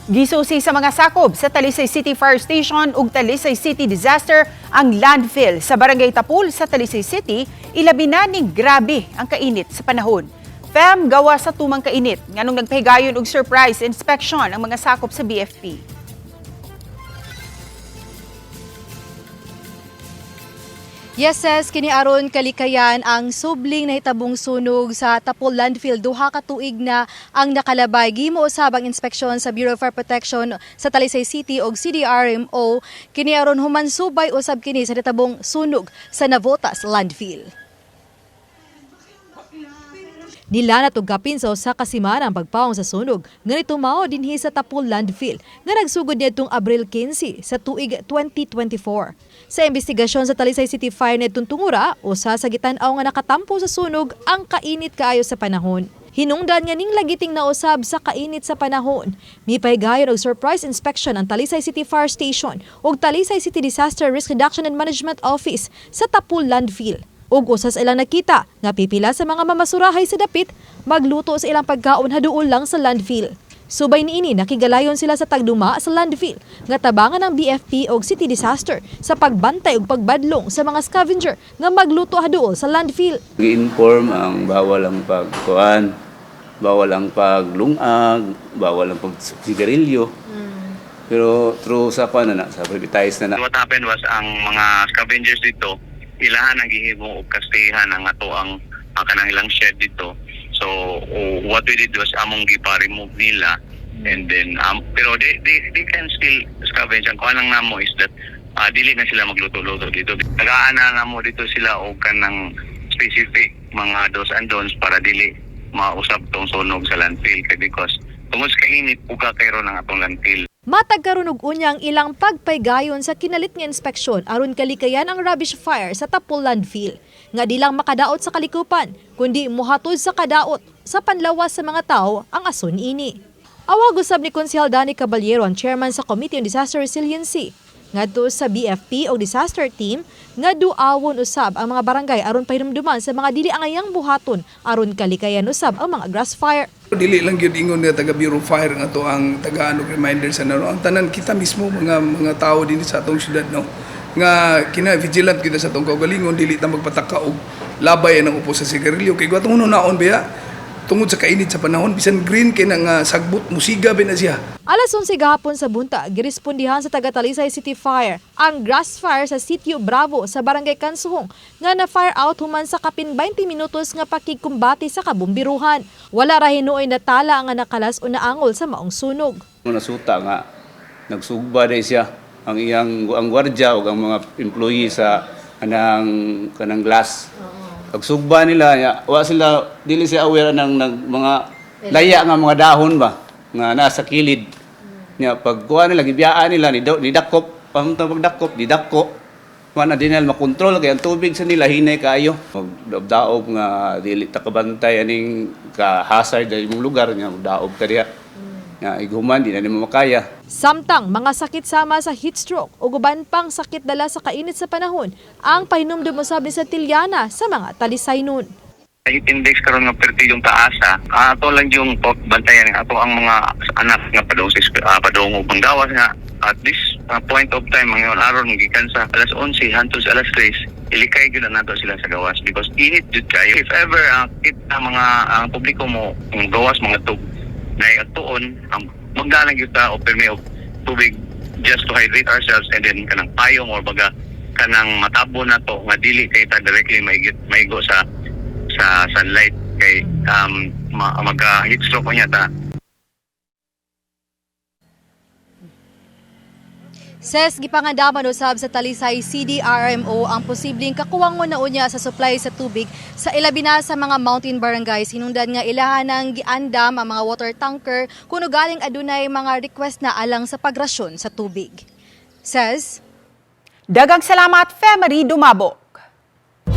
Gisusi sa mga sakop sa Talisay City Fire Station ug Talisay City Disaster ang landfill sa Barangay Tapul sa Talisay City, ilabi na ning grabe ang kainit sa panahon. Fem, gawa sa tumang kainit nganong nagpahigayon og surprise inspection ang mga sakop sa BFP. Yes, ses, kini aron kalikayan ang subling nahitabong sunog sa Tapol Landfill. 2 ka tuig na ang nakalabay. Gihimo usab ang inspeksyon sa Bureau of Fire Protection sa Talisay City og CDRMO. Kini aron humansubay usab kini sa nahitabong sunog sa Navotas Landfill. Nila natugapin sa 1 ka semana ang pagpawong sa sunog nga nitumawo dinhi sa Tapol Landfill nga nagsugod niadtong Abril 15 sa tuig 2024. Sa investigasyon sa Talisay City Fire niadtong tungura, usa sa gitan-aw nga nakatampo sa sunog ang kainit kaayo sa panahon. Hinungdan nga ning lagiting nausab sa kainit sa panahon. Mipahigayon og surprise inspection ang Talisay City Fire Station ug Talisay City Disaster Risk Reduction and Management Office sa Tapol Landfill. Ug usa sa ilang nakita nga pipila sa mga mamasurahay sa dapit magluto sa ilang pagkaon haduol lang sa landfill. Subay niini, nakigalayon sila sa tagduma sa landfill nga tabangan ng BFP og City Disaster sa pagbantay ug pagbadlong sa mga scavenger nga magluto haduol sa landfill. Gi-inform ang bawal ang pagkuan, bawal ang paglungag, bawal ang pagsigarilyo. Pero through sa kuan na na, sa privatize na na. What happened was ang mga scavengers dito, ilahan ang gihimo og kastihan ang ato ang kanang ilang shed dito. So what we did was among gipa-remove nila and then pero they can still scavenge. Ang kuan lang namo is that dili na sila magluto-luto dito. Tagaan na namo dito sila og kanang specific mga dos and don'ts para dili mausab tong sunog sa landfill kay because tungod sa kainit, puga kay ron ang atong landfill. Matag karon og unya ang ilang pagpaygayon sa kinalit nga inspeksyon aron kalikayan ang rubbish fire sa Tapol Landfill nga di lang makadaot sa kalikupan kundi mohatod sa kadaot sa panlawas sa mga tao ang ason ini. Awag usab ni Konsehal Danny Caballero, ang chairman sa Committee on Disaster Resiliency, ngadto sa BFP o disaster team nga duawon usab ang mga barangay aron pahinumduman sa mga dili angayang buhaton aron kalikayan usab ang mga grass fire. Dili lang gyud ingon nga taga Bureau of Fire nga to ang taga ano reminder sa nano. Ang tanan kita mismo, mga tao dinhi sa atong syudad, no, nga kina vigilant kita sa atong kaugalingon, dili ta magpataka og labay ang upo sa sigarilyo kay atong naon biya tungod sa kainit sa panahon, bisan green kay na nga sagbot, musiga ba na siya. Alas 11 gahapon sa buntag, girespondihan sa taga Talisay City Fire ang grass fire sa Sitio Bravo sa Barangay Kansuhong nga na-fire out human sa kapin 20 minutos nga pakigkumbate sa kabumbiruhan. Wala ra hinuoy natala nga nakalas o naangol sa maong sunog. Nasuta nga nagsugba day siya ang iyang ang gwardiya ug ang mga employee sa kanang glass. Pagsugba nila ya, wa sila dili siya aware ng nag, mga laya nga mga dahon ba nga nasa kilid. Nya pagkuha nila, gibiyaan nila ni dakop, pamunta pagdakop, di dako. Wa na din nila makontrol kay ang tubig sa nila hinay kaayo. Magdaog nga dili ta kabantay aning ka hazard sa imong lugar nya daog ka diha. Nga iguman di na nimo makaya. Samtang mga sakit sama sa heat stroke o uban pang sakit dala sa kainit sa panahon ang pahinumdum usab ni Santillana sa mga Talisaynon. Heat index karon nga perti yung taasa. Ato lang yung bantayan ato ang mga anak nga padung sa padung og panggawas nga at this point of time ngayon aron gikan sa alas 11 hangtod sa alas 3, ilikay gyud na nato sila sa gawas because init jud kayo. If ever kita mga ang publiko mo ang gawas mga tug na atuon ang magdala gyud ta o permi og tubig just to hydrate ourselves and then kanang payong or baga kanang matabo na to nga dili kay ta directly maigo sa sunlight kay magka heat stroke niya ta. Ses, gipangandaman usab sa Talisay CDRMO ang posibleng kakuwangon na unya sa supply sa tubig sa ilabi na sa mga mountain barangays. Hinungdan nga ilahan ng giandam ang mga water tanker kung galing adunay mga request na alang sa pagrasyon sa tubig. Ses. Daghang salamat, Femery Dumabo.